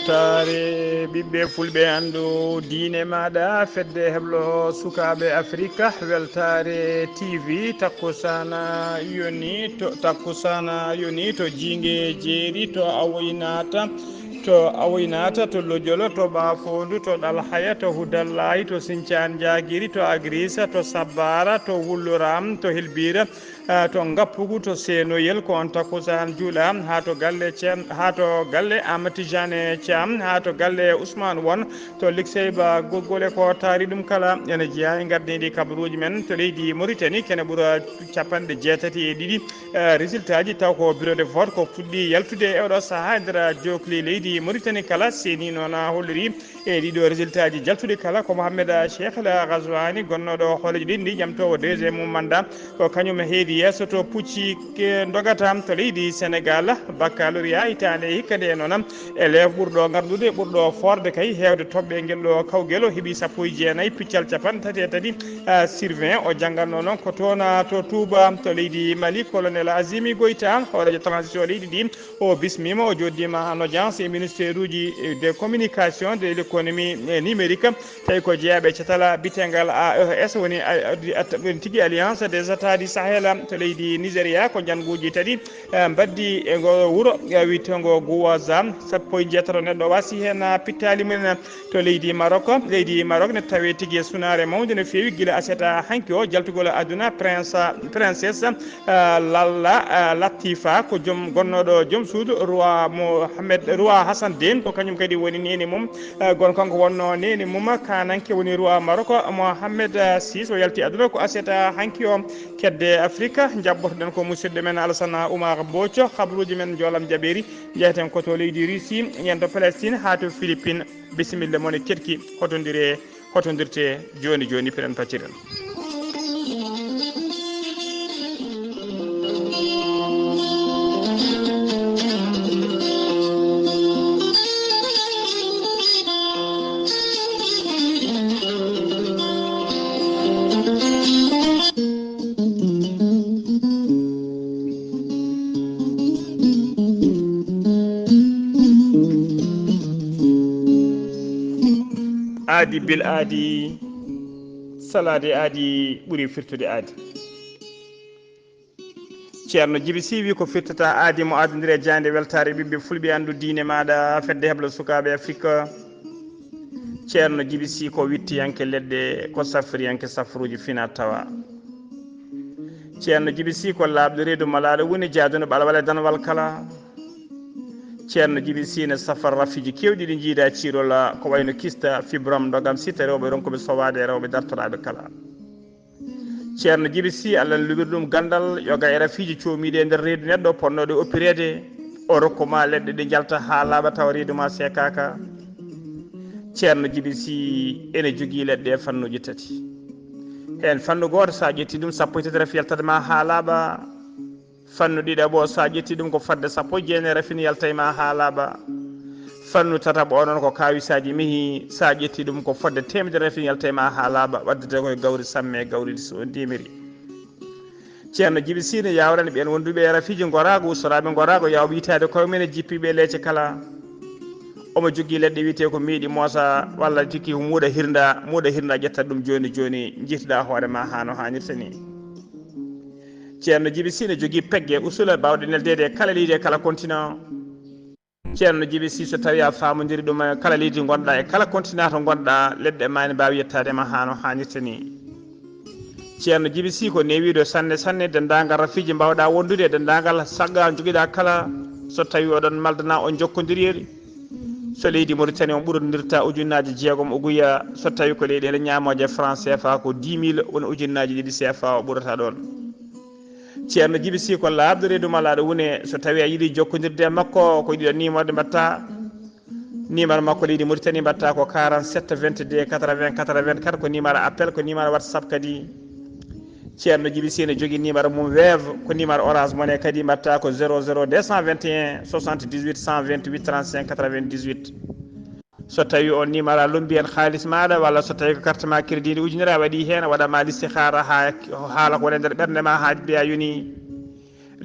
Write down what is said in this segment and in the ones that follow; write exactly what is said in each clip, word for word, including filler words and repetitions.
Weltaare ɓiɓɓe fulɓe, anndu diine maaɗa, fedde heblo sukaaɓe Afrika, Weltaare T V, takkusaana yoni to, takkusaana yoni to Jiinge Jeeri, to Awoynaata, to Awoynaata, to Lojolo, to Ɓaafoondu, to Ɗalhaya, to Hudallaay, to Sincaan Jaagiri, to Agriisa, to Sabbaara, to Wulluram, to Helbiira, eh, to Ngappugu, to Seenoyel, ko on takkusaan juula haa to galle Ceen-, haa to galle Aamadu Tijaani Caam, haa to galle Usmaan Won, to Liksey Ba Goggole, ko taari ɗum kala ene jeyaa e ngardiiɗi kabaruuji men to leydi Moritani, kene ɓura capanɗe jeetati e ɗiɗi, eh, résultat ji, taw ko bureau de vote ko fuɗɗi yaltude e oɗo sahaa e nder jokli leydi Moritani kala, seeni noon holliri. E ɗiɗo résultat ji jaltuɗi kala ko Mohamed Cheikh El Ghazouani, gonnooɗo hooreejo leydi ndi, ƴamtoowo deuxième mum mandat, ko kañum heedi yeeso to pucci ke ndogata to leydi Sénégal. Baccalauréat hitaande hikka nde noon, élève ɓurɗo ngardude, ɓurɗo foorde kay heewde toɓɓe ngel ɗo kawgel, o heɓi sappo e jeenayi puccal capanɗe tati e tati, ah, sur vingt. O janngatnoo noon ko toon, ah, to Touba to leydi Mali. Colonel Azimi Goïta, hooreejo transition leydi ndi, o bismiima, o jooɗdiima en audience e ministère uji de communication, de l'économie, eh, numérique, tawi ko jeyaaɓe e catal bitengal A E S, woni a-, a-, a-, woni tigi Alliance des États du Sahel to leydi Nigeria. Ko njannguuji tati, eh, mbaddi e ngo wuro, eh, wiyeteengo Guwaza. Sappo e jeetato neɗɗo waasi heen, pittaali mumen to leydi Maroc. Leydi Maroc ne tawee tigi e sunaare mawnde no feewi gila aset hanki o, jaltugol aduna, prince, princesse, eh, Lalla, eh, Latifa, ko joom, gonnooɗo joom suudu roi Mohammed, roi Hassan deux, ko kañum kadi woni neene mum, eh, gon kanko wonnoo neene mum kaananke woni roi Maroc Mohammed, eh, six, o yalti aduna ko aset hanki o. Kedde Afrika, njaɓɓotoɗen ko musidɗo men Alassane Oumar Bothio, kabaruuji men njoolam jaɓeeri, njeheten ko to leydi Russie, yen to Palestine haa to Philippines. Bisimilla mon e keɗki, hotondiree, hotondirtee jooni jooni, peɗen pacciren. Aadi bil aadi, salaade aadi ɓuri firtude aadi. Ceerno Jibi Sy wi ko firtata aadi mo aadondiri e jaaynde weltaare ɓiɓɓe fulɓe, anndu diine maaɗa, fedde heblo sukaaɓe Afrika. Ceerno Jibi Sy ko wittiyanke leɗɗe, ko safriyanke safruuji fina tawa. Ceerno Jibi Sy ko laaɓɗo reedu malaaɗo woni jaaduno ɓalwal e danwal kala. Ceerno Jibi Sy ne safa rafiiji keewɗi ɗi njiida ciirol, ko wayno kista, fibrom, ndogam, sita rewɓe ronkuɓe sowaade e rewɓe dartoraaɓe kala. Ceerno Jibi Sy, Allah ne luɓiri ɗum ganndal, yoga e rafiiji coomiiɗi e nder reedu neɗɗo, potnooɗo e oppireede. O rokku ma leɗɗe ɗe njalta haa laaɓa tawa reedu ma seekaaka. Ceerno Jibi Sy ene jogii leɗɗe e fannuuji tati. Heen fannu gooto, so a ƴetti ɗum, sappo e tati rafi yaltata ma haa laaɓa. Fannu ɗiɗaɓo, so a ƴetti ɗum, ko fodde sappo e jeenayi rafin yalta e ma haa laaɓa. Fannu tataɓo o noon ko kaawisaaji mehi, so a ƴetti ɗum, ko fodde teemedere rafin yalta e ma haa laaɓa, waddete ko e gawri samme, gawri so ndemiri. Ceerno Jibi Sy ne yawrani ɓeen wonduɓe e rafiiji ngoraagu, usoraaɓe ngoraagu, yawɓe yitaade koye mum en e jippiiɓe e leece kala. Omo jogii leɗɗe wiyetee ko meeɗi moosa, walla tikki ko muuɗa hirnda, muuɗa hirnda ƴetta ɗum jooni jooni, njiitiɗa hoore ma haa no haanirta ni. Ceerno Jibi Sy ne jogii pegge usula baawɗe neldeede e kala leydi e kala continent. Ceerno Jibi Sy, so tawii a faamondiri ɗum e kala leydi ngonɗa e kala continent to ngonɗa, leɗɗe ma ene mbaawi yettaade ma haa no haanirta ni. Ceerno Jibi Sy ko newiiɗo sanne sanne, denndaangal rafiiji mbaawɗa wondude e denndaangal sagga jogiɗa kala, so tawii oɗon maldana on jokkondirii. So leydi Mauritanie on ɓurondirta ujunnaaji jeegom oguya, so tawii ko leyɗeele ñaamooje franc C F A ko dix mille, woni ujunnaaji ɗiɗi C F A o ɓurata ɗoon. Ceerno Jibi Sy ko laaɓɗo reedu malaaɗo wune, so tawii a yiɗi jokkondirde e makko, ko ɗiɗo numéro ɗe mbaɗta. Numéro makko leydi Mauritanie mbaɗta ko quarante-sept vingt-deux quatre-vingts quatre-vingt-quatre, ko numéro appel, ko numéro WhatsApp kadi. Ceerno Jibi Sy ne jogii numéro mum Wave, ko numéro Orange Money kadi mbaɗta ko zéro zéro deux cent vingt et un soixante-dix-huit cent vingt-huit trente-cinq quatre-vingt-dix-huit. So tawii on numéro a lombi heen haalis maaɗa, walla so tawii ko carte ma crédit ndi ujunere a waɗi heen, a waɗa ma listihaara haa haala ko woni e nder ɓernde ma haa mbiya yoni.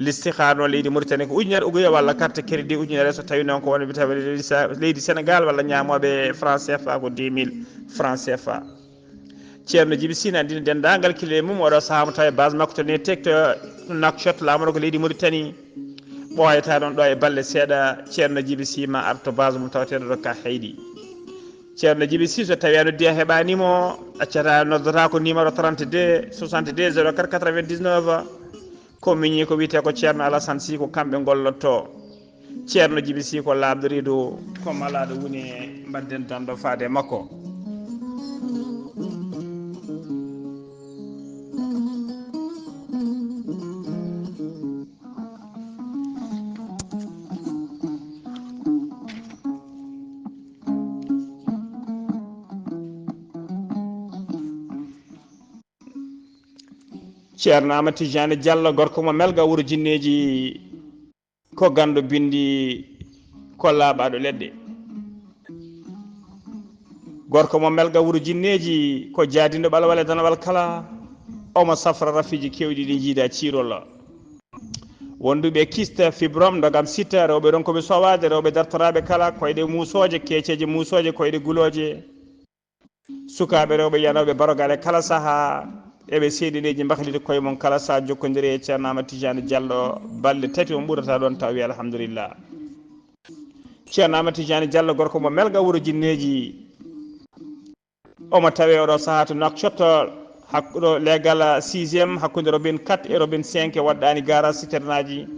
Listixaar noon leydi Mauritanie ko ujunere uguya walla carte crédit ujunere, so tawi noon ko wonɓe tawi leydi Sa-, leydi Sénégal walla ñaamooɓe franc C F A ko deux mille franc C F A. Ceerno Jibi Sy nandini denndaangal kile mum oɗo sahaa mo tawi base makko to ne tekto Nouakchott laamorgo leydi Mauritanie. Ɓooyata ɗon ɗo e balle seeɗa, Ceerno Jibi Sy ma arto base mum tawateeɗo ɗo ka Heyɗi. Ceerno Jibi Sy so tawi a noddi a heɓaani mo, accata noddata ko numéro trente-deux soixante-deux zéro quatre quatre-vingt-dix-neuf. Ko miñi ko wiyetee ko Ceerno Alassane Sy, ko kamɓe ngollotto. Ceerno Jibi Sy ko laaɓɗo reedu, ko malaaɗo woni e mbaɗden danndo faade e makko. Ceerno Amadou Tidiane Diallo, gorko mo Melga, wuro Jinneeji, ko ganndo binndi, ko laaɓaaɗo leɗɗe. Gorko mo Melga, wuro Jinneeji, ko jaadindo ɓalwale danawal kala, omo safra rafiiji keewɗi ɗi njiida ciirol. Wonduɓe kiste, fibrome, ndogam sitta, rewɓe ronkuɓe sowaade, rewɓe dartoraaɓe kala, koyɗe muusooje, keeceeje muusooje, koyɗe gulooje. Sukaaɓe rewɓe yanooɓe barogale kala sahaa, eɓe seeɗineeji mbahliti koye mum kala sahaa, jokkondiri e Ceerno Amadou Tidiane Diallo, balɗe tati on ɓurata ɗon tawi, alhamdulillah. Ceerno Amadou Tidiane Diallo, gorko mo Melga, wuro Jinneeji. Omo tawee oɗo sahaa to Nouakchott, hakkuɗo leegal sixième, hakkunde robine quatre e robine cinq, waɗɗaani garage citernaaji.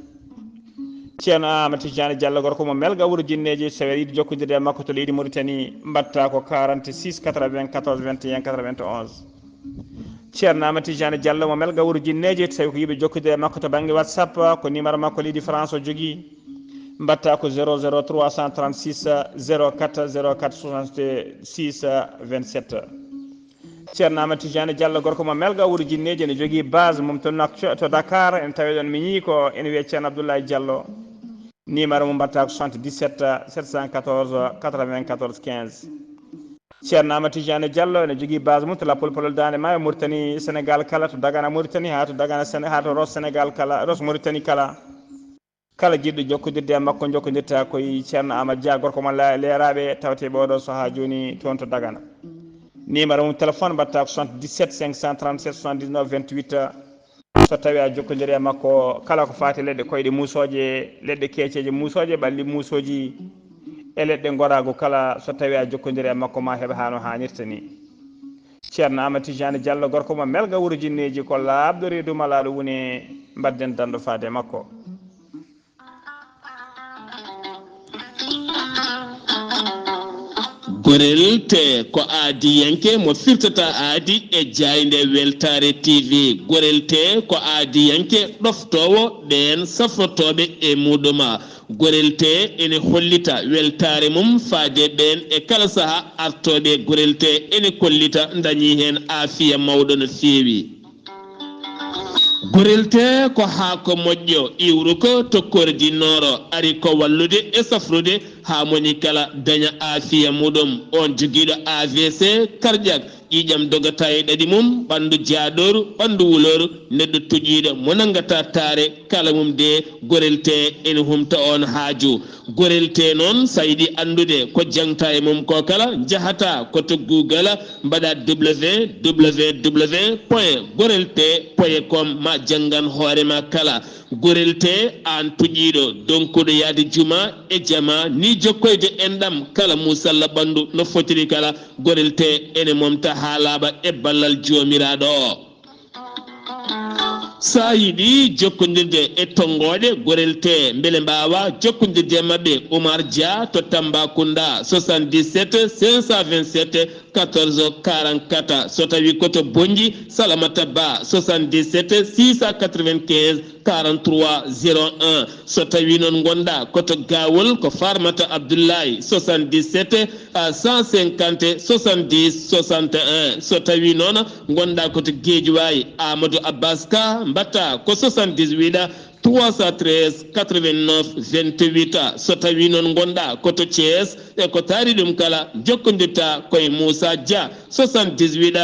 Ceerno Amadou Tidiane Diallo, gorko mo Melga, wuro Jinneeji, so tawi aɗa yiɗi jokkondirde e makko to leydi Mauritanie, mbaɗta ko quarante-six quatre-vingt-quatorze vingt et un quatre-vingt-onze. Ceerno Amadou Tidiane Diallo mo Melga, wuro Jinneeji, so tawi ko yiɗi jokkondirde e makko to bannge WhatsApp, ko numéro makko leydi France o jogii, mbaɗta ko zéro zéro trois cent trente-six zéro quatre zéro quatre soixante-six vingt-sept. Ceerno Amadou Tidiane Diallo, gorko mo Melga, wuro Jinneeji, ene jogii base mum to Nouakchott, to Dakar, ene taweɗon miñi ko ene wiyee Ceerno Abdoulaye Diallo. Numéro mum mbaɗta ko soixante-dix-sept sept cent quatorze quatre-vingt-quatorze quinze. Ceerno Amadou Tidiane Diallo ene jogii base mum to Lappol Polol Daande Maayo, Mauritanie, Sénégal kala, to Dagana Mauritanie haa to Dagana Séné-, haa to Ross Sénégal kala, Ross Mauritanie kala. Kala jiɗɗo jokkondirde e makko, jokkondirta ko e Ceerno Amadou Dia, gorko mo La-, Leeraaɓe, tawetee ɓe oɗo sahaa jooni toon to Dagana. Numéro mum téléphone mbaɗta ko soixante-dix-sept cinq cent trente-sept soixante-dix-neuf vingt-huit. So tawi a jokkondiri e makko, kala ko faati leɗɗe koyɗe muusooje, leɗɗe keeceeje muusooje, ɓalli muusooji e leɗɗe ngoraagu kala, so tawi a jokkondiri e makko, ma heɓ haa no haanirta ni. Ceerno Amadou Tidiane Diallo, gorko mo Melga, wuro Jinneeji, ko laaɓɗo reedu malaaɗo woni, mbaɗden danndo faade e makko. Gorel tee ko aadiyanke mo firtata aadi e jaaynde Weltaare T V. Gorel tee ko aadiyanke ɗoftoowo ɓeen safrotooɓe e muuɗum. Gorel tee ene hollita weltaare mum faade ɓeen e kala sahaa artooɓe. Gorel tee ene kollita ndañii heen aafiya mawɗo no feewi. Gorel tee ko haako moƴƴo, iwruko to kordi nooro, ari ko wallude e safrude haa moni kala daña aafiya muɗum. Oon jogiiɗo A V C, karƴak, ƴiiƴam dogata e ɗaɗi mum, ɓanndu jaaɗooru, ɓanndu wulooru, neɗɗo toƴiiɗo mo nanngata taare, kala mum de, gorel tee ene humta oon haaju. Gorel tee noon, so a yiɗi anndude ko jaŋta e mum ko kala, njahata ko to Google, mbaɗa W W W point gorel tee point com, ma janngan hoore ma kala. Gorel tee, aan toƴiiɗo, donkuɗo yahde juma e jama, ni jokkoyde enɗam kala muusalla ɓanndu no fotiri kala, gorel tee ene momta haa laaɓa e ballal Joomiraaɗo o. So a yiɗi jokkondirde e tonngooɗe gorel tee mbele mbaawa jokkondirde e maɓɓe, Oumar Dia to Tambacounda, soixante-dix-sept cinq cent vingt-sept quatorze quarante-quatre. So tawii ko to Bonnji, Salamata Ba, soixante-dix-sept six cent quatre-vingt-quinze quarante-trois zéro un. So tawii noon ngonɗaa ko to Gawol, ko Farmata Abdoulaye, soixante-dix-sept à cent cinquante soixante-dix soixante et un. So tawii noon ngonɗaa ko to Guédiawaye, Amadou Abbas Ka, mbaɗta ko soixante-dix-huit trois cent treize quatre-vingt-neuf vingt-huit. So tawii noon ngonɗaa ko to Thiès, e ko taari ɗum kala, jokkondirta ko e Moussa Dia, soixante-dix-huit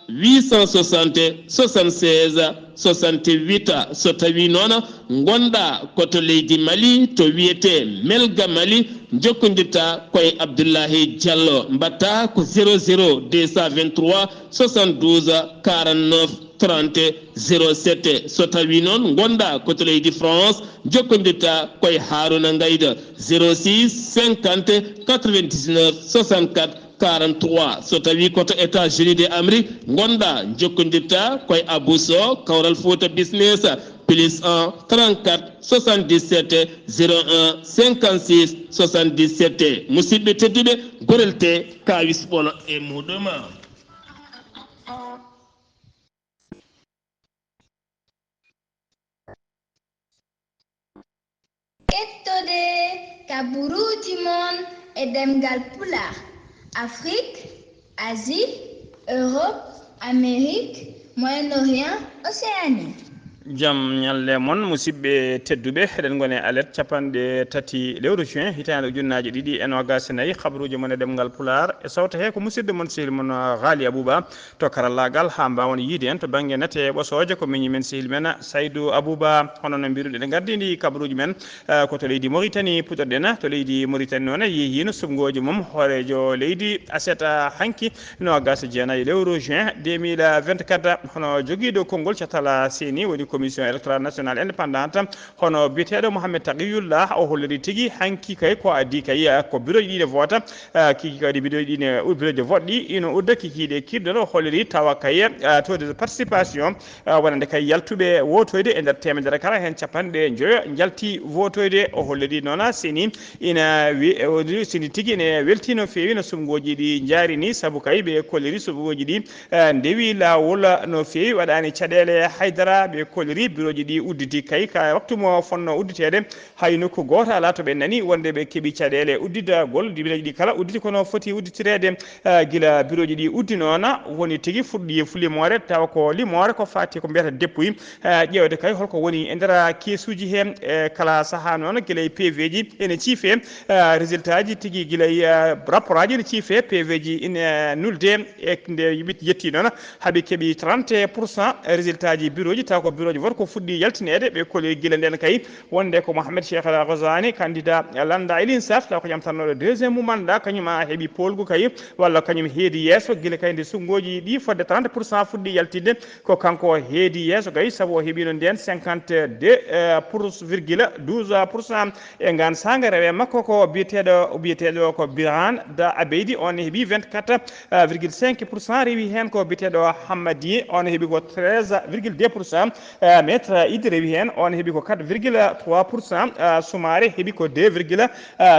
huit cent soixante, soixante-seize, soixante-huit. So tawi noon ngonɗa ko to leydi Mali, to wiyete Melga Mali, jokkondirta koye Abdullahi Diallo, mbatta ko zéro zéro deux cent vingt-trois soixante-douze quarante-neuf trente zéro sept. So tawi noon ngonɗa ko to leydi France, jokkondirta koye Haruna Ngayda, zéro six cinquante quatre-vingt-dix-neuf soixante-quatre quarante-trois. So tawi ko to États-Unis de Amérique ngonɗa, jokkondirta koye Abou Sow, Kawral Fouta Business, plus un trente-quatre soixante-dix-sept zéro un cinquante-six soixante-dix-sept. Musidɓe tedduɓe, gorel te kawis ɓolo e muɗum. Ƴettode kaburuuji mon e ɗemngal Pulaar, Afrik, Asie, Europe, Amérique, Moyen-Orient, Océanie. Jam ñalle mon, musidɓe tedduɓe, eɗen ngoni e alerte capanɗe tati lewru juin, hitaande ujunnaaje ɗiɗi e noogaas e nayi, kabaruuji mon e ɗemngal Pulaar, e sawta he ko musidɗo mon, sehil mon, Ghali Abouba. To karallaagal, haa mbaawon yiide en to bannge nate ɓosooje, ko miñi men sehil men Saydou Abouba. Hono no mbiruɗen, ngardi ndi kabaruuji men, eh, ko to leydi Mauritanie puɗɗorɗen. To leydi Mauritanie noon, yehiino suɓngooji mum hooreejo leydi aset, eh, hanki noogaas e jeenayi lewru juin deux mille vingt-quatre. Hono jogiiɗo konngol catal C E N I, woni Commission Électorale Nationale Indépendante, hono biyeteeɗo Mohamed Taqiyullah, o holliri tigi hanki kay ko adii kay, eh, ko bureauji ɗiɗi vote, eh, kiki kadi bureauji ɗi ne, bureauji vote ɗi ino udda kikiiɗe kiirɗe no holliri tawa kay, eh, taux de participation, eh, wonande kay yaltuɓe wotoyde e nder teemedere kala heen capanɗe njoyo njalti votoyde. O holliri noon C E N I ina wi-, eh, o holliri C E N I tigi ene weltii no feewi no suɓngooji ɗi njaari ni, sabu kay ɓe kolliri suɓngooji ɗi eh, ndewi laawol no feewi, waɗaani caɗeele haydara. Ɓe kolliri bureauji ɗi udditi kay ka waktu mo fonno udditeede, hay nokku gooto alaa to ɓe nani wonde ɓe keɓi caɗeele udditagol. Bureauji ɗi kala udditi kono foti udditireede, eh, gila bureauji ɗi uddi noona, woni tigi fuɗɗi e fu limoore, tawa ko limoore ko faati ko mbiyata dépouille, eh, ƴeewde kay holko woni e nder keesuuji he, e kala sahaa noon gila e P V ji ene ciife, eh, résultat ji tigi gila e, eh, rapport aji ene ciife, P V ji ene, eh, nulde. E nde yimɓe yetti noon, haɓe keɓi trente pour cent résultat ji bureau ji, taw ko bureau ji woto ko fuɗɗi yaltineede. Ɓe koli gila nden kay wonde ko Mohamed Cheikh Al Ghazouani, candidat Lannda El Insaf, taw ko ƴamtannooɗo deuxième mo mandat, kañum a heɓi poolgu kay, walla kañum heedi yeeso, gila kay nde suɓngooji ɗi fodde trente pour cent fuɗɗi yaltinde, ko kanko heedi yeeso kay, sabu o heɓino nden cinquante-deux pour virgule douze pour cent. E ngaan saanga rewe makko ko biyeteeɗo, biyeteeɗo ko Birane Da Abeydi, on heɓi vingt-quatre virgule cinq pour cent. Rewi heen ko biyeteeɗo Hammadi, on heɓi ko treize virgule deux pour cent. Eh, Maître Idi rewi heen, on heɓi ko quatre virgule trois pour cent. Eh, Soumaré heɓi ko deux virgule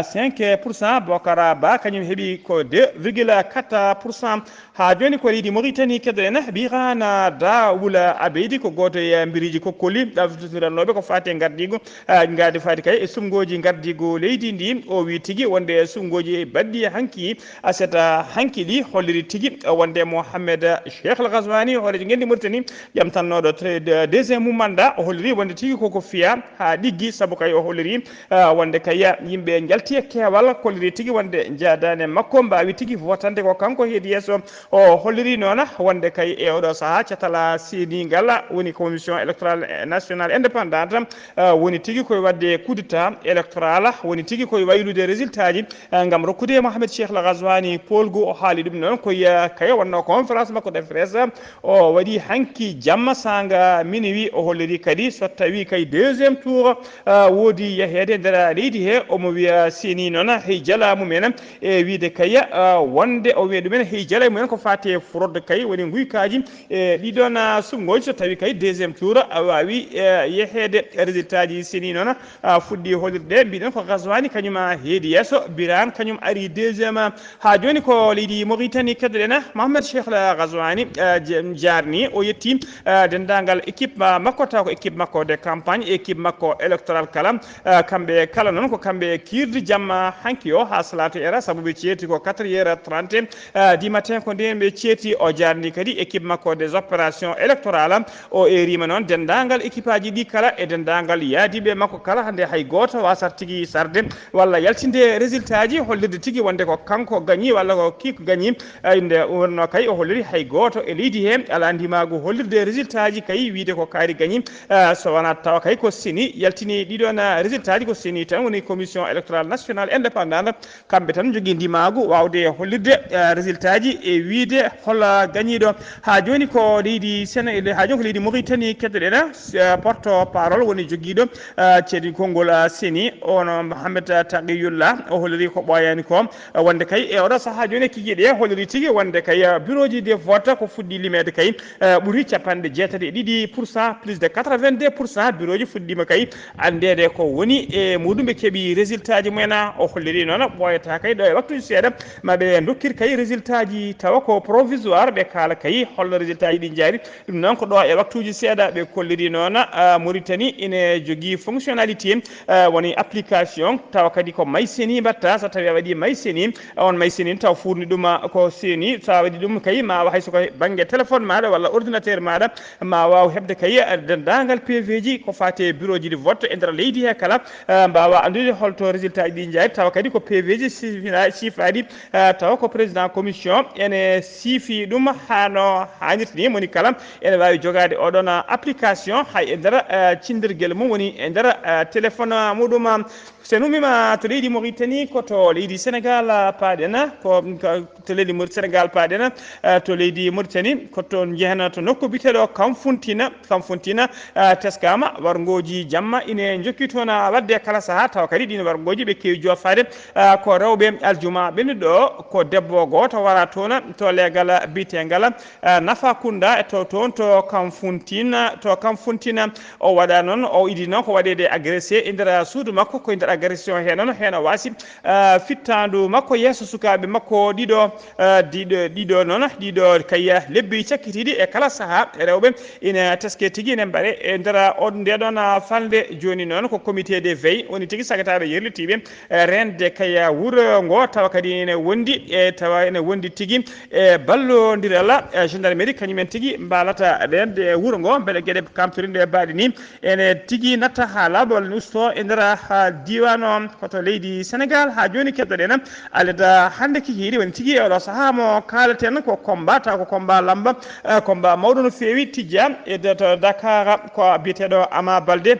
cinq pour cent. Bokara Ba kañum heɓi ko deux virgule quatre pour cent. Haa jooni ko leydi Mauritanie keddoɗen. Birane Da Wula Abeydi ko gooto e mbiriiji kokkoli ɗaftitirannooɓe ko faati e ngardiigu, eh, ngaadi faati kay e suɓngooji ngardiigu leydi ndi. O wi tigi wonde suɓngooji baɗɗi hanki, aset hanki ɗi holliri tigi wonde Mohamed Cheikh Al Ghazouani, hooreejo ngenndi Mauritanie, ƴamtannooɗo tre-, de-, deuxième mum mandat, o holliri wonde tigi koko fiya haa ɗiggi, sabu kay o holliri, eh, wonde kay yimɓe njalti e keewal, kolliri tigi wonde njaadaane makko mbaawi tigi votande ko kanko heedi yeeso. O holliri noon wonde kay e oɗo sahaa catal C E N I ngal, woni Commission Électorale Nationale Indépendante, eh, woni tigi koye waɗde coup d'état électoral, woni tigi koye waylude résultat ji, eh, ngam rokkude Mohamed Cheikh Al Ghazouani poolgu. O haali ɗum noon koye, eh, kayo wonno conférence makko de presse, o waɗi hanki jamma saanga minuit. O holliri kadi so tawi kay deuxième tour, eh, woodi yeheede nder leydi he, omo wiya C E N I noon hey jala mumen. E wiide kay, ah, wonde o wiya ɗumen hey jala mumen ko faati e fraude kay, woni nguykaaji e ɗiɗon, ah, suɓngooji. So tawi kay deuxième tour a waawi, eh, yeheede résultat ji C E N I noon, ah, fuɗɗi hollirde. Mbiɗen ko Ghazouani kañum, ah, heedi yeeso, Birane kañum ari deuxième, ah. Haa jooni ko leydi Mauritanie keddoɗen, ah, Mohamed Cheikh Al Ghazouani, ah, je-, jaarni, o yetti, ah, denndaangal équipe ah, makko, taw ko équipe makko de campagne, équipe makko électorale kala. Ah, kamɓe kala noon ko kamɓe kiirdi jamma hanki o haa salatu era, sabu ɓe ceeti ko quatre heures trente, ah, du matin, ko ndeen ɓe ceeti. O jarni kadi équipe makko des opérations électorales. O eerima noon denndaangal équipe aji ɗi kala e denndaangal yaadiiɓe makko kala, hannde hay gooto waasat tigi sarde walla yaltinde résultat ji, hollirde tigi wonde ko kanko gañi walla ko kiiko gañi. Ay, nde wonno kay o holliri hay gooto e leydi he alaa ndimaagu hollirde résultat ji, kay wiide ko kaari gañi. Ah, so wonaa tawa kay ko seni yaltini ɗiɗon, ah, résultat ji, ko seni tan woni commission électorale nationale indépendante, kamɓe tan njogii ndimaagu waawde hollirde, ah, résultat ji e wiide hol gañiiɗo. Haa jooni ko leydi Séné-, haa jooni ko leydi Mauritanie keddoɗen, ah, porte parole woni jogiiɗo, ah, ceedi konngol, ah, seni, ono Mohamed Taqiyullah, o holliri ko ɓooyaani ko, ah, wonde kay e oɗo sahaa jooni e kikiiɗe holliri tigi wonde kay, ah, bureau ji de vote ko fuɗɗi limeede kay, ah, ɓuri capanɗe jeetati e ɗiɗi pour cent, plus de quatre-vingt-deux pour cent bureau ji fuɗɗiima kay anndeede ko woni e muɗum, ɓe keɓi résultat ji mumen. O holliri noon ɓooyata kay ɗo e waktuuji seeɗa ma ɓe ndokkir kay résultat ji tawa ko provisoire, ɓe kaala kay holno résultat ji ɗi njaari. Ɗum noon ko ɗo e waktuuji seeɗa ɓe kolliri noon, ah, Mauritanie ine jogii fonctionnalité, ah, woni application tawa kadi ko may seni mbatta, so tawi a waɗi may seni, on may seni taw fuurni ɗum, ah, ko seni, so a waɗi ɗum kay ma wa hay so ko bannge téléphone maaɗa walla ordinateur maaɗa, ma waaw heɓde kay denndaangal P V ji ko faati e bureau ji de vote e nder leydi he kala, ah, mbaawa anndude holto résultat ji ɗi njaari, tawa kadi ko P V ji sifina-, sifaaɗi, ah, tawa ko président commission ene siifi ɗum haa no haanirta ni, moni kala ene waawi jogaade oɗon, ah, application hay e nder, ah, cinndirgel mum, woni e nder, ah, téléphone muɗum. So en ummiima to leydi Mauritanie, ko to leydi Sénégal, ah, paaɗen, ko, ko to leydi Maurit-, Sénégal paaɗen, ah, to leydi Mauritanie, ko toon njehen to nokku biyeteeɗo Kamfuntina, Kamfuntina, ah, teskaama, warngooji jamma ine njokki toon, ah, waɗde kala sahaa, tawa kadi ɗiin warngooji ɓe keewi joofaade, ah, ko rewɓe aljuma ɓennuɗo, ko debbo gooto wara toon to leegal biyeteengal, ah, Nafa Kunda, e to, toon to Kamfuntina, to Kamfuntina. O waɗa noon, o idi noon ko waɗeede agressé e nder suudu makko, ko e nder agression he noon, heen o waasi, ah, fittaandu makko yeeso sukaaɓe makko ɗiɗo, ah, ɗiɗo, ɗiɗo noon, ɗiɗo kay lebbi cakkitiiɗi e kala sahaa, rewɓe ina teske tigi ene mbaɗe e nder on, nde ɗoon, ah, falnde. Jooni noon ko comité de veille woni tigi sagataaɓe yerlitiiɓe, eh, reende kay wuro ngo, tawa kadi ene wondi, e tawa ene wondi tigi e ballondiral, eh, gendarmerie, kañumen tigi mbaalata reende wuro ngo, mbele geɗe kamtorinɗe e baaɗe ni ene tigi natta haa laaɓa walla ne usto e nder, ah, diiwaan o, ko to leydi Sénégal. Haa jooni keddoɗen alada hannde kikiiɗe woni tigi e oɗo sahaa mo kaalaten ko combat, taw ko combat lamba, eh, combat mawɗo no feewi tijja e de-, to Dakar, ko biyeteeɗo Ama Baldé.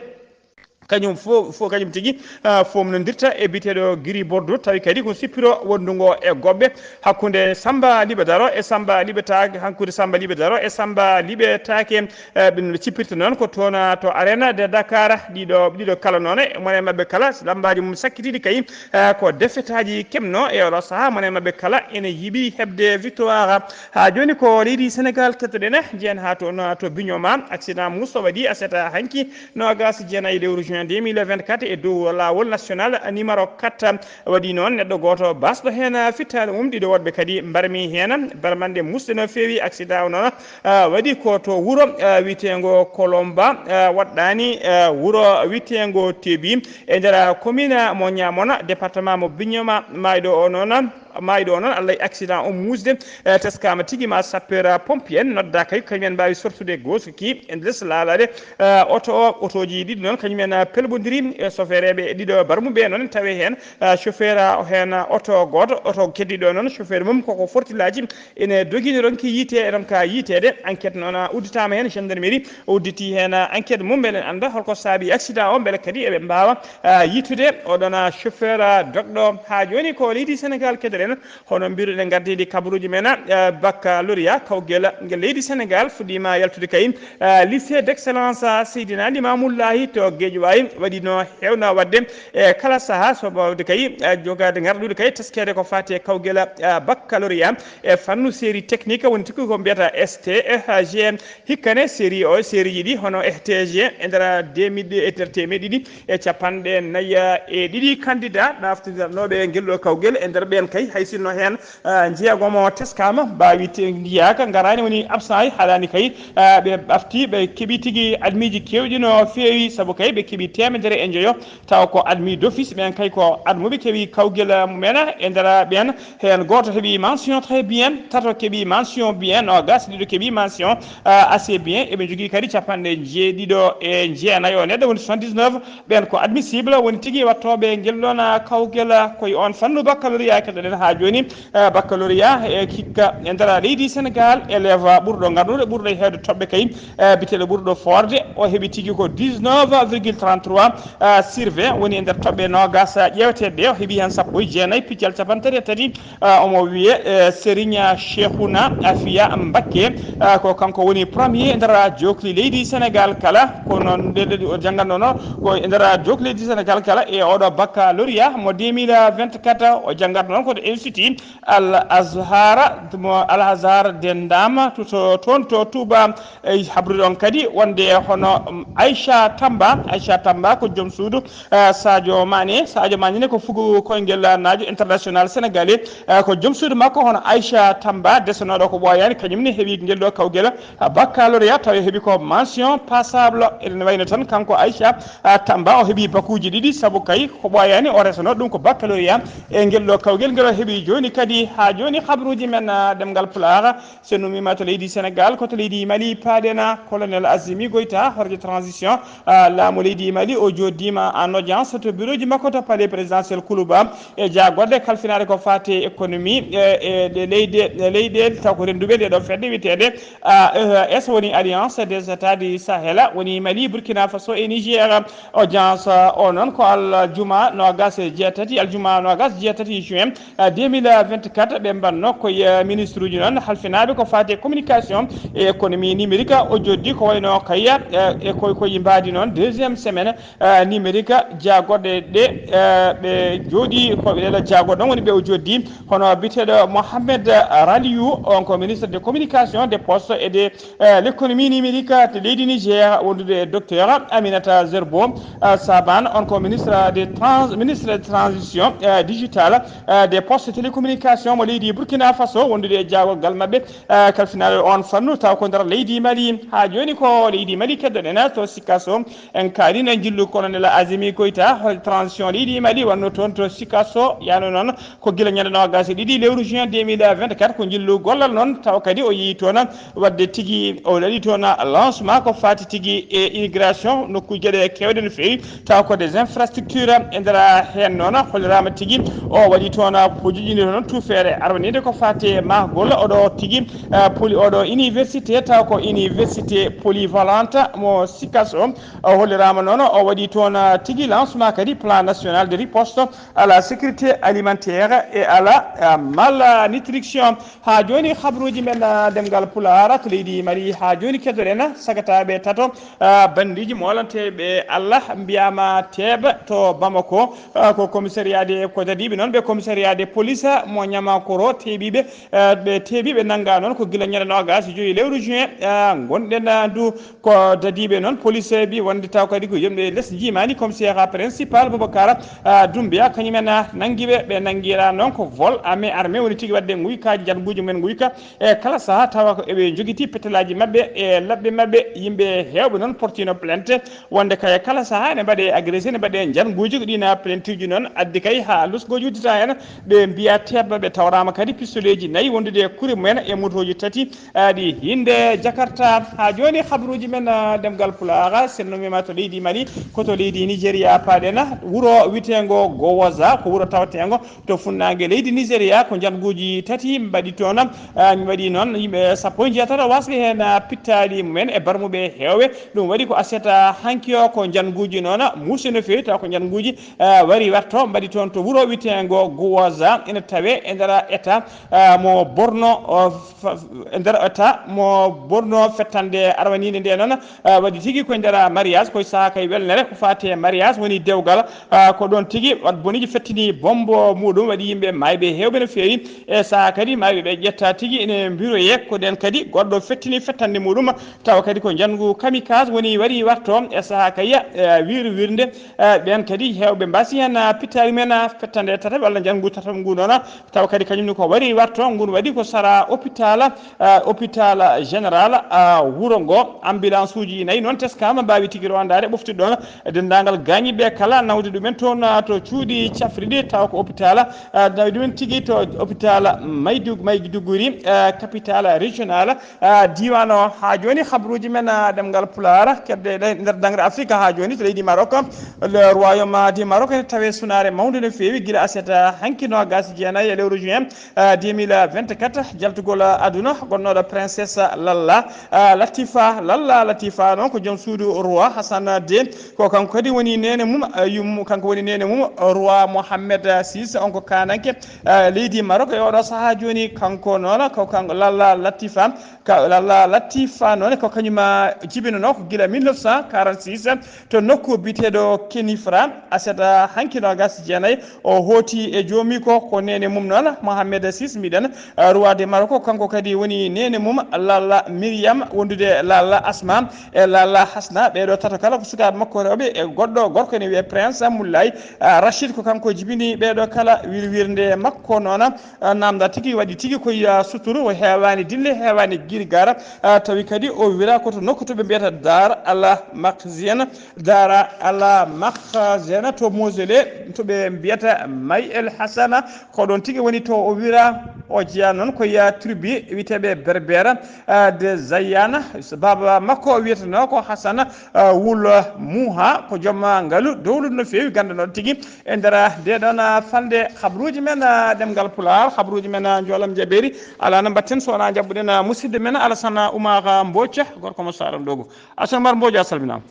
Kañum fof, fof kañum tigi, ah, fof no ndirta e biyeteeɗo Gris Bordeaux, tawi kadi ko sippiro wondugo e goɓɓe hakkunde Samba Liɓe Daro e Samba Liɓe Taake, hakkunde Samba Liɓe Daro e Samba Liɓe Taake. Eh, ɓe cippirta noon ko toon, ah, to Arena de Dakar. Ɗiɗo, ɗiɗo kala noon, e mone maɓɓe kala, lambaaji mum sakkitiiɗi kay, eh, ko defetaaji kemno e oɗo sahaa, mone maɓɓe kala ene yiɗi heɓde victoire. Haa jooni ko leydi Sénégal kettoɗen, jeen haa toon to Bignona, accident muuso waɗi aset hanki, noogas e jeenayi lewru juin deux mille vingt-quatre, e dow laawol national numéro quatre. Waɗi noon neɗɗo gooto baasɗo heen fittaandu mum, ɗiɗo woɗɓe kadi mbarmi heen. Barmanɗe musɗe no feewi, accident o noon, ah, waɗi ko to wuro, ah, wiyeteengo Kolomba, ah, waɗɗaani, ah, wuro wiyeteengo Tebi e nder commune mo Ñamona, département mo Bignona. Maayɗo o noon, maayɗo o noon, Allah e accident o muusde, eh, teskaama tigi ma sapeur pompier en nodda kay, kañum en mbaawi sortude goosuki e nder laalaade, eh, oto o. Otooji ɗiɗi noon, kañum en, eh, pelbondiri e sofeereeɓe ɗiɗo barmuɓe noon, tawi heen, eh, chauffeur, eh, heen, eh, oto gooto, oto keddiɗo noon, chauffeur mum koko fortilaaji ene dogini ronki yiite, e ronka yiiteede. Enquête noon, eh, udditaama heen, gendarmerie udditi heen, eh, enquête mum, mbeɗen annda holko saabi accident o, mbele kadi eɓe mbaawa, eh, yittude oɗon, eh, chauffeur, eh, dogɗo. Haa jooni ko leydi Sénégal kedoɗen. Hono mbiruɗen, ngardiiɗi kabaruuji men, eh, baccalauréat kawgel ngel leydi Sénégal fuɗɗiima yaltude kay, eh, lycée d'excellence, eh, Seydina Limamou Laye to Guédiawaye. Waɗi no heewno waɗde e kala sahaa, so waawde kay, eh, jogaade ngarɗude kay teskeede ko faati e kawgel, eh, baccalauréat e fannu série technique, woni tigi ko mbiyata S T F G. Hikka ne, série o, série ji ɗi hono F T G e nder demi-, e nder teemeɗɗe ɗiɗi e capanɗe nayi e ɗiɗi candidat ɗaftinirnooɓe ngel ɗo kawgel. E nder ɓeen kay, Hay sinno heen, ah, jeegomo teskaama, mbaawi te-, njiyaaka, ngaraani, woni absent, ay haɗaani kay, ah, ɓe ɓafti, ɓe keɓi tigi admiiji keewɗi no feewi, sabu kay ɓe keɓi teemedere e njoyo, tawa ko admis d'office, ɓeen kay ko admuɓe keɓi kawgel, ah, mumen e nder ɓeen. Heen gooto heɓi mention très bien, tato keɓi mention bien, noogaas ɗiɗo keɓi mention, ah, assez bien. Eɓe njogii kadi capanɗe jeeɗiɗo e jeenayo neɗɗo, woni soixante-dix-neuf. Ɓeen ko admissible, woni tigi wattooɓe ngel ɗoon, ah, kawgel, ah, ko e oon fannu baccalauréat keɗoɗen haa jooni. Ah, baccalauréat e hikka e nder leydi Sénégal, élève ɓurɗo ngarnude, ɓurɗo heewde toɓɓe kay, ah, biyeteeɗo ɓurɗo foorde, o heɓi tigi ko dix-neuf virgule trente-trois, ah, sur vingt, woni e nder toɓɓe noogaas ƴeewteeɗe ɗe, o heɓi heen sappo e jeenayi piccal capanɗe tati e tati. Ah, omo wiyee, eh, Serigne Cheikhouna Afia Mbacké. Ah, ko kanko woni premier e nder jookli leydi Sénégal kala. Ko noon nde, nde o janngatnoo noon ko e nder jookli leydi Sénégal kala e oɗo baccalauréat mo deux mille vingt-quatre. O janngatnoo noon ko to Institut Al Azhar, mo Al Azhar de Ndam, to, to, toon to Touba. E habrude on kadi wonde hono, um, Aisha Tamba. Aisha Tamba ko joom suudu, eh, Sadio Mané. Sadio Mané ne ko fugo koyngel, ah, naajo international sénégalais. Eh, ko joom suudu makko hono Aisha Tamba, desenooɗo ko ɓooyaani, kañum ne heɓi ngel ɗo kawgel, ah, baccalauréat, tawi o heɓi ko mention passable. Ene wayno tan kanko Aisha, ah, Tamba, o heɓi bakuuji ɗiɗi, sabu kay ko ɓooyaani o resano ɗum ko baccalauréat. E ngel ɗo kawgel ngel o heɓi jooni kadi, haa jooni habruuji men, ah, ɗemngal Pulaar. So en ummiima to leydi Sénégal, ko to leydi Mali paaɗen. Colonel Assimi Goïta, hooreejo transition, ah, laamu leydi Mali, o jooɗiima en audience to bureau ji makko to palais présidentiel Koulouba e jaagorɗe kalfinaade ko faati e économie, e, e ɗe leyɗe, e leyɗe taw ko rennduɓe nde ɗo fedde wiyeteende A E E S, woni Alliance des États du Sahel, woni Mali, Burkina Faso e Niger. Audience, ah, o noon ko aljuma noogaas e jeetati, aljuma noogaas e jeetati juin, ah, deux mille vingt-quatre. Ɓe mbanno ko e, ah, ministre uji noon halfinaaɓe ko faati e communication e économie numérique. O jooɗii ko wayno kay, ah, e koy, koy mbaadi noon deuxième semaine, ah, numérique. Jaagorɗe ɗe, ah, ɓe jooɗii ko ɓe ɗeɗo jaagorɗe noon woni ɓe o jooɗii, hono biyeteeɗo Mohamed Raliou, on ko ministre de communication, des postes et de, eh, l'économie numérique to leydi Niger, wondude e docteur Aminata Zerbo, eh, Saban, on ko ministre de trans-, ministre de transition, eh, digitale, eh, des postes et télécommunications mo leydi Burkina Faso, wondude e jaagorgal maɓɓe, eh, kalfinaaɗo on fannu, taw ko nder leydi Mali. Haa jooni ko leydi Mali keddoɗen to Sikasso, en kaalino e njillu colonel Assimi Goïta, hooreejo transition leydi Mali, wonno toon to Sikasso, yano noon ko gila ñande noogaas e ɗiɗi lewru juin deux mille vingt-quatre, ko njillu gollal noon, tawa kadi o yehi toon waɗde tigi, o waɗi toon lancement ko faati tigi e immigration, nokkuuji geɗe keewɗe no feewi, tawa ko des infrastructures e nder heen noon, holliraama tigi o waɗi toon pujuɗi toon tuufeere arwaniinde ko faati e mahgol oɗo tigi, eh, poli-, oɗo université, tawa ko université polyvalente mo Sikasso. O holliraama noon, o waɗi toon, ah, tigi lancement kadi plan national de riposte à la sécurité alimentaire et à la, ah, malnutrition. Haa jooni, habruuji men, ah, ɗemngal Pulaar to leydi Mali. Haa jooni, keddoɗen sagataaɓe tato, ah, banndiiji moolanteeɓe Allah mbiyaama teeɓa to Bamako. Ah, ko commissariat de, ko dadiiɓe noon ɓe commissariat de police mo Niamakoro teeɓiiɓe, ah, ɓe teeɓiiɓe nanngaa noon ko gila ñande noogaas e joy lewru juin, ah, ngonɗen, ah, ndu. Ko dadiiɓe noon, police bi wonde taw kadi ko yimɓe les njiimaani, commissaire principal Boubacar, ah, Doumbia, kañumen, ah, nanngi ɓe. Ɓe nanngiraa noon ko vol à main armée, woni tigi waɗde nguykaaji, njarguuji mumen nguyka e kala sahaa, tawa ko eɓe njogiti pettalaaji maɓɓe e laɓɓe maɓɓe. Yimɓe heewɓe noon portiino plainte wonde kay kala sahaa ene mbaɗe agressé, ene mbaɗe njarguuji. Ko ɗiin plainte uji noon addi kay haa luskooji uddita heen. Ɓe mbiya teeɓɓe ɓe tawraama kadi pistoleeji nayi wondude e kure mumen e motooji tati, ah, ɗi hinde Jakarta. Haa jooni, habruuji men, ah, ɗemngal Pulaar, sen no mema to leydi Mali, ko to leydi Nigeria paaɗen. Wuro witeengo Gowaza, ko wuro tawteengo to funnaange leydi Nigeria, ko njanguuji tati mbaɗi toon. Ah, mi waɗi noon yimɓe sappo e njeetato wasɓe heen, ah, pittaali mumen e barmuɓe heewɓe. Ɗum waɗi ko aset, ah, hanki o, ko njanguuji noon muusi no feewi, taw ko njanguuji, ah, wari warto mbaɗi toon to wuro witeengo Gowaza, ene tawe e nder état, ah, mo Borno, o, fa-, e nder état mo Borno. Fettande arwaniinde nde noon, ah, waɗi tigi koye nder mariage, koye sahaa kay welnere ko faati e mariage woni dewgal, ah, ko ɗoon tigi wat boniiji fettini bombo muɗum, waɗi yimɓe maayɓe heewɓe no feewi. E sahaa kadi maayɓe ɓe ƴetta tigi ene mbiroye, ko ɗeen kadi goɗɗo fettini fettande muɗum, tawa kadi ko njanngu kamikaze woni wari warto e sahaa kay, eh, wiiri wirnde. Eh, ɓeen kadi heewɓe mbasi heen, ah, pittaali men, ah, fettande tataɓe walla njanngu tataɓe Ngu noon, tawa kadi kañum ne ko wari watto, ngun waɗi ko sara hôpital, hôpital général wuro ngo. Ambulance uji nayi noon teskaama, mbaawi tigi rondaade ɓoftude ɗoon denndaangal gaañiiɓe kala, nawde ɗumen toon to cuuɗi cafriɗi, tawa ko hôpital, nawi ɗumen tigi to hôpital Maydu-, Maiduguri, capitale régionale. Diiwaan o haa jooni, habruuji men ɗemngal Pulaar, kedde ɗe nder daŋre Afrika haa jooni to leydi Maroc. Le Royaume du Maroc ene tawee sunaare mawnde no feewi gila aset hanki noogas jeenayi e lewru juin deux mille vingt-quatre, jaltugol aduna gonnooɗo Princesse Lalla Latifa. Lalla Latifa noon ko joom suudu roi Hassan deux, ko kanko kadi woni neene mum, yum-, kanko woni neene mum roi Mohammed six, on ko kaananke leydi Maroc e oɗo sahaa jooni. Kanko noon ko kanko Lalla Latifa, ka Lalla Latifa noon ko kañum jibinanoo ko gila mille neuf cent quarante-six to nokku biyeteeɗo Kenifra, aset hanki noogas jeenayi. O hooti e joomi ko, ko neene mum noon Mohammed six mbiɗen, roi de Maroc, kanko kadi woni neene mum Lalla Miriam, wondude Lalla Asma e Lalla Hasna. Ɓeeɗo tato kala ko sukaaɓe makko rewɓe, e goɗɗo gorko ene wiyee Prince Moulay Rachid, ko kanko jibini ɓeeɗo kala. Wirwirnde makko noon, namda tigi waɗi tigi koye suturu, o heewaani dille, heewaani girgara, tawi kadi o wira ko to nokku to ɓe mbiyata Dar Al Makhzen, Dar Al Makhzen to mausolée to ɓe mbiyata May El Hassana, ko ɗoon tigi woni to o wira. O jeyaa noon ko ya tribu wiyeteeɓe Berbère de Zayyana. Baaba makko o wiyetenoo ko Hassana Wul Muha, ko joom ngalu dowluɗo no feewi, ganndanooɗo tigi e nder nde ɗoon falnde. Habruuji men ɗemngal Pulaar, habruuji men njoolam jabeeri, alaa no mbaɗten so wonaa njaɓɓuɗen musidɗo men Alasana Umar Mbooca, gorko mo Saaran Ɗogo. Alasana Umar Mbooca, a salminaama.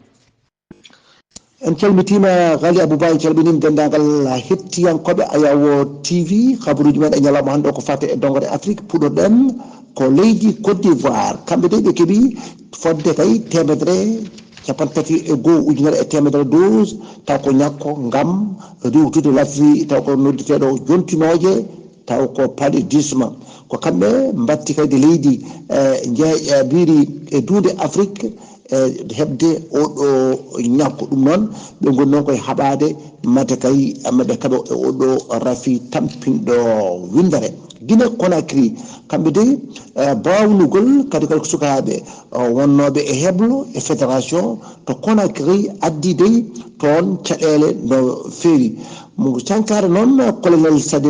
En calmitiima Ghali Abouba, en calminiima denndaangal hettiyankooɓe Ayawo T V. Habruuji men e ñalawma hannde o ko faati e donngore Afrik, puɗɗorɗen ko leydi Côte d'Ivoire. Kamɓe de ɓe keɓi fodde kay teemedere capanɗe tati e goo, ujunere e teemedere dose, taw ko ñakko ngam riiwtude lafi, taw ko noddeteeɗo jontinooje, taw ko paludisme. Ko kamɓe mbatti kaydi leydi, eh, njeeƴa, eh, biri e duunde Afrik, eh, heɓde oɗo ñakko. Ɗum noon, ɓe ngoni noon koye haɓaade mate kay, amma ɓe kaɓa e oɗo rafi tampinɗo winndere. Guinée Conakry, kamɓe dey, eh, baawnugol kadi, kadi ko sukaaɓe, eh, wonnooɓe e heblo e fédération to Conakry addi dey toon caɗeele no feewi. Mo cankare noon, colonel Sadi,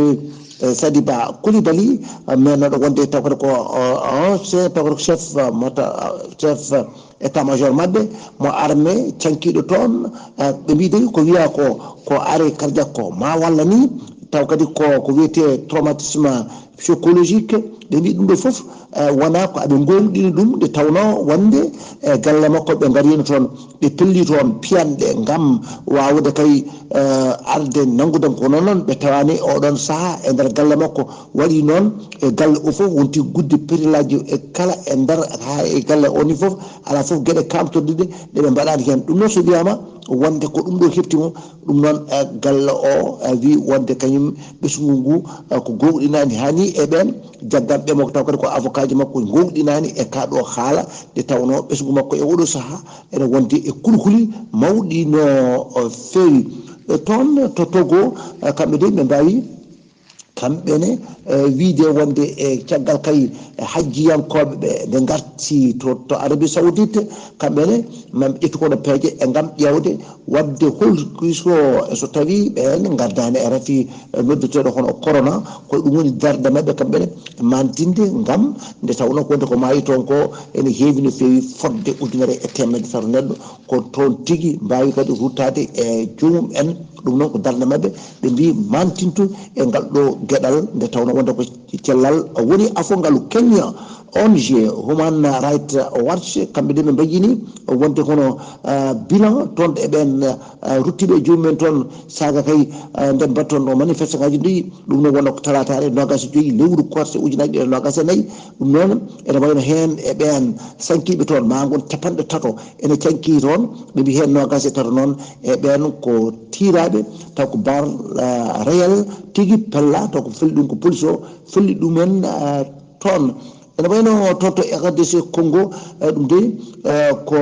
eh, Sadiba Coulibaly, eh, meenooɗo wonde taw kadi ko, eh, ancien, taw kadi ko chef, eh, mota, eh, chef, eh, état major maɓɓe mo armée cankiiɗo toon, eh, ɓe mbiyi dey ko wiya ko, ko arrêt cardiaque ko ma walla ni, taw kadi ko, ko wiyetee traumatisme psychologique. Ɓe mbiyi ɗum ɗo fof, eh, wona ko aɓe ngoowɗini ɗum, nde tawnoo wonde, eh, galle makko ɓe ngariino toon, ɓe pelli toon piyanɗe ngam waawde kay, eh, arde nanngude ko noon, noon ɓe tawaani oɗon sahaa e nder galle makko. Waɗi noon e galle o fof wonti gudde petelaaji e kala e nder haa e galle o ni fof, alaa fof geɗe kaamtorɗe ɗe, ɗe ɓe mbaɗaani heen. Ɗum noon so wiyaama wonde ko ɗum ɗo heɓti mo, ɗum noon, eh, galle o, eh, wi wonde kañum ɓesngu ngu, eh, ko gowɗinaani haa ni e ɓeen jagganɓe mo, taw kadi ko avocat ji makko gowɗinaani e kaa ɗo haala, nde tawnoo ɓesngu makko e oɗo sahaa ene wondi e kulhuli mawɗi no, eh, feewi. Eh, toon to Togo, eh, kamɓe de ɓe mbaawi kamɓe ne, eh, wiide wonde e caggal kay, eh, hajjiyankooɓe ɓe nde ngarti to, to Arabie Saoudite, kamɓe ne, maɓe ƴettu kono peeje e ngam ƴeewde waɗde hol kiso, so tawii ɓeen ngardaani e rafi, eh, noddeteeɗo hono corona, ko ɗum woni darnde maɓɓe kamɓe ne, mantinde ngam nde tawnoo ko wonde ko maayi toon ko ene heewi no feewi, fotde ujunere e teemedde tato neɗɗo, ko toon tigi mbaawi kadi ruttaade e joomum en. Ɗum noon ko darnde maɓɓe, ɓe mbiyi mantintu e ngal ɗo geɗal, nde tawnoo wonde ko cellal woni afo ngalu. Kenya, O N G Human Rights Watch, kamɓe de ɓe mbayyini wonde kono, ah, bilan toon e ɓeen, ah, ruttiiɓe e joomum en toon, saaga kay, ah, nde mbaɗton ɗo manifeste ngaji ɗi, ɗum noon wonno ko talaataare noogaas e joy lewru koorse ujunaaji ɗiɗi e noogaas e nayi. Ɗum noon ene wayno heen e ɓeen sankiiɓe toon, maa ngon capanɗe tato ene cankii toon, ɓe mbiyi heen noogaas e tato noon e ɓeen ko tiiraaɓe, taw ko Bar, ah, Réel tigi pella, taw ko felli ɗum ko police o felli ɗumen, ah, toon. Ene wayno toon to R D C Congo, eh, ɗum dey, eh, ko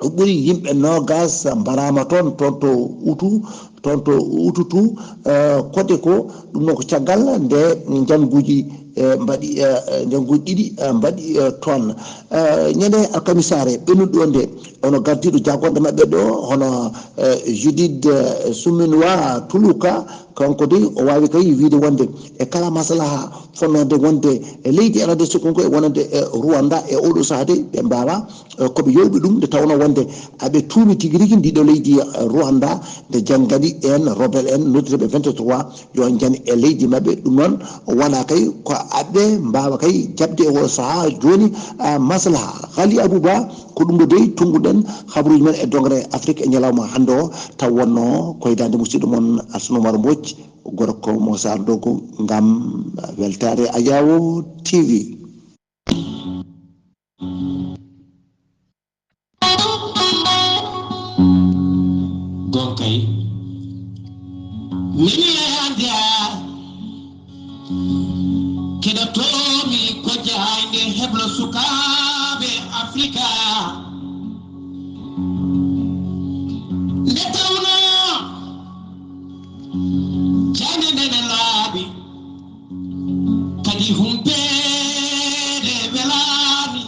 ɓuri yimɓe noogaas mbaraama toon, toon to Utu, Toon to Ututu, eh, Kodeko, ɗum noon ko caggal nde njannguuji, eh, mbaɗi, eh, njannguuji ɗiɗi, eh, mbaɗi, eh, toon. Eh, ñande alkamisaare ɓennuɗo nde, ono gardiiɗo jagorɗe maɓɓe ɗo, hono, eh, Judith, eh, Suminwa Tuluka, kanko de o waawi kay wiide wonde e kala maslaha fonnode wonde e leydi R D C Congo e wonande e Rwanda e oɗo sahaa de ɓe mbaawa, eh, ko ɓe yowɓi ɗum nde tawnoo wonde aɓe tuumi tigi rigi ndiɗo leydi, eh, Rwanda nde janngani en rebel en noddude ɓe vingt-trois yo njan e leydi maɓɓe. Ɗum noon wona kay ko aɓe mbaawa kay jaɓde e oo sahaa jooni, ah, maslaha. Ghali Abouba, ko ɗum ɗo dey tunnguɗen habaruuji men e dongre Afrique e ñalawma hannde o, taw wonno ko e daande musidɗo mon Alsana Oumar Mbodj, gorko mo Saar Dogo, ngam weltaare Ayawo T V. Gonkay. Mimi ande a keɗotoomi ko jaayde heblo sukaaɓe Afrika. Nde tawnoo jaayde nde ne laaɓi, kadi humpeede welaani,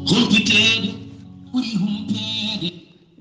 humpiteede ɓuri humpeede.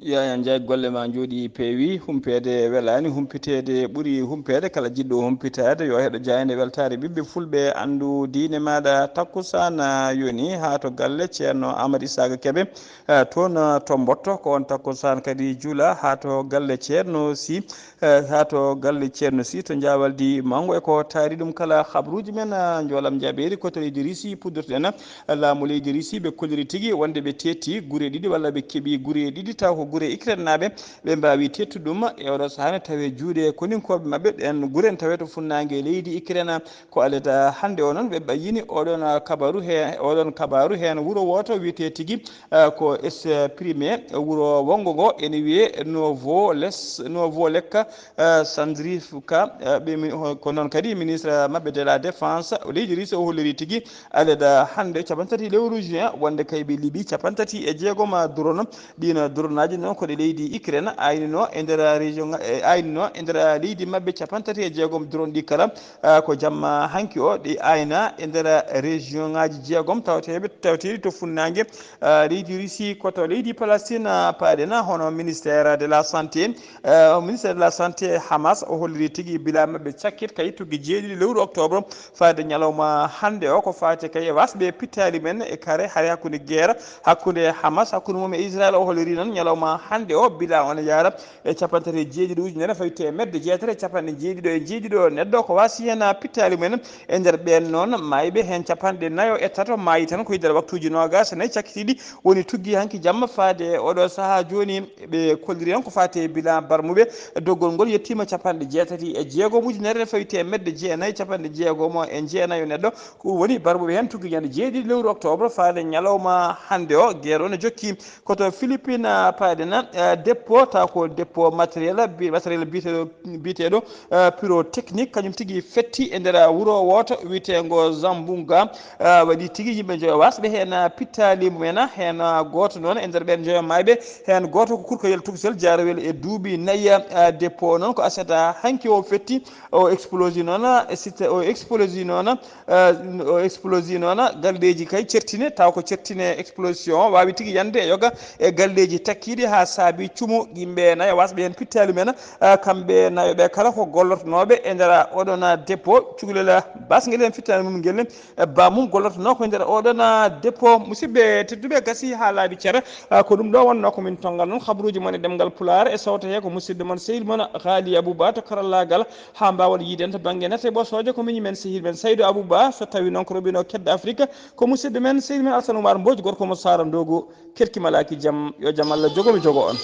Yaya Ndiaye, golle ma njooɗi peewi, humpeede welaani, humpiteede ɓuri humpeede. Kala jiɗɗo humpitaade yo heɗo jaayde weltaare ɓiɓɓe fulɓe, anndu diine maaɗa. Takkusaan yoni haa to galle Ceerno Amadou Isaka Kebe, eh, toon, eh, to Mbotto. Ko on takkusaan kadi juula haa to galle Ceerno Sy, eh, haa to galle Ceerno Sy to Jaawaldi Manngo. E ko taari ɗum kala, habaruuji men, eh, njoolam njaabeeri ko to leydi Risi puddirten. Laamu leydi Risi ɓe kolliri tigi wonde ɓe teetti gure ɗiɗi walla ɓe keɓi gure ɗiɗi, taw ko gure Ukraine naaɓe ɓe mbaawi teettude ɗum. E oɗo sahaa ne tawe juuɗe koninkooɓe maɓɓe ɓen gure ne tawe to funnaange leydi Ukraine. Ko aleda hannde o noon ɓe ɓayyini oɗon kabaru he, oɗon kabaru heen wuro wooto wiyetee tigi, eh, ko exprimé wuro wonngo ngo ene wiyee Novo Les, Novo Lekka, eh, Sandrivka, eh, ɓe mi-, ko noon kadi ministre maɓɓe de la défense leydi Russie o holliri tigi aleda hannde capanɗe tati lewru juin wonde kay ɓe liɓi capanɗe tati e jeegom drone. Ɗiin dronaaji noon ko ɗe leydi Ukraine aynunoo e nder région, eh, aynunoo e nder leydi maɓɓe capanɗe tati e jeegom drone ɗi kala, eh, ko jamma hanki o ɗi ayna e nder région ŋaaji jeegom tawateeɓe, tawateeɗi to funnaange, eh, leydi Russie ko to leydi Palestine, eh, paaɗen hono ministère de la santé. Eh, ministère de la santé Hamas o holliri tigi bila maɓɓe cakkit kay tuggi jeeɗiɗi lewru octobre faade ñalawma hannde o ko faati kay e wasɓe pittaali men e kare hare hakkunde guerre hakkunde Hamas hakkunde mum e Israël. O holliri noon ñalawma hannde o bila on yaara e capanɗe tati e jeeɗiɗi ujunere fawi teemedde jeetati e capanɗe jeeɗiɗo e jeeɗiɗo neɗɗo ko wasi heen pittaali men. E nder ɓeen noon maayɓe heen capanɗe nayo e tato maayi tan ko e nder waktuuji noogaas e nayi cakkitiiɗi woni tuggi hanki jamma faade oɗo sahaa jooni. Ɓe kolliri noon ko faati e bilan barmuɓe. Doggol ngol yettiima capanɗe jeetati e jeegom ujunere fawi teemedde jeenayi capanɗe jeegom e jeenayo neɗɗo. Ko ɗum woni barmuɓe heen tuggi ñande jeeɗiɗi lewru octobre faade ñalawma hannde o. Guerre o ne jokki ko to Philippines, ah, paaɗen, ah, dépôt, taw ko dépôt matériel, bi-, matériel biyeteeɗo, biyeteeɗo, ah, pyrotechnique, kañum tigi fetti e nder wuro wooto wiyeteengo Zamboanga. Ah, waɗi tigi yimɓe njoyo wasɓe heen, ah, pittaali mumen, ah, heen, ah, gooto noon e nder ɓeen njoyo maayɓe, heen gooto ko kurkoyel tokosel jaarowel e duuɓi nayi. Ah, dépôt noon ko aset, ah, hanki o fetti, o explosi noon, ah, e site, o explosi noon, ah, o explosi noon, ah, galleeji kay certine, taw ko certine explosion waawi tigi yande e yoga e galleeji takkiiɗi haa saabi cumu yimɓe nayo wasɓe heen pittaali men, ah, kamɓe nayo ɓe kala ko gollotnooɓe e nder oɗon, ah, dépôt cukalel, ah, basngel heen fittaali mum ngel. E bamum gollotonoo ko e nder oɗon, ah, dépôt. Musidɓe tedduɓe, gasi haa laaɓi cer, ah, ko ɗum ɗo wonnoo ko min tonngal noon habaruuji mon e ɗemngal Pulaar e sawto hee ko musidɗo mon sehil mon Haali Abouba to karallaagal haa mbaawon yiiden to bannge nate ɓosooje ko miñi men sehil men Saydou Abouba, so tawii noon ko roɓinoo kedde Afrique ko musidɗo men sehil men Alsane Oumar Mbodj gorko mo Saara Ndogo. Kerki malaaki jam, yo jam Allah jogo mi jogo on.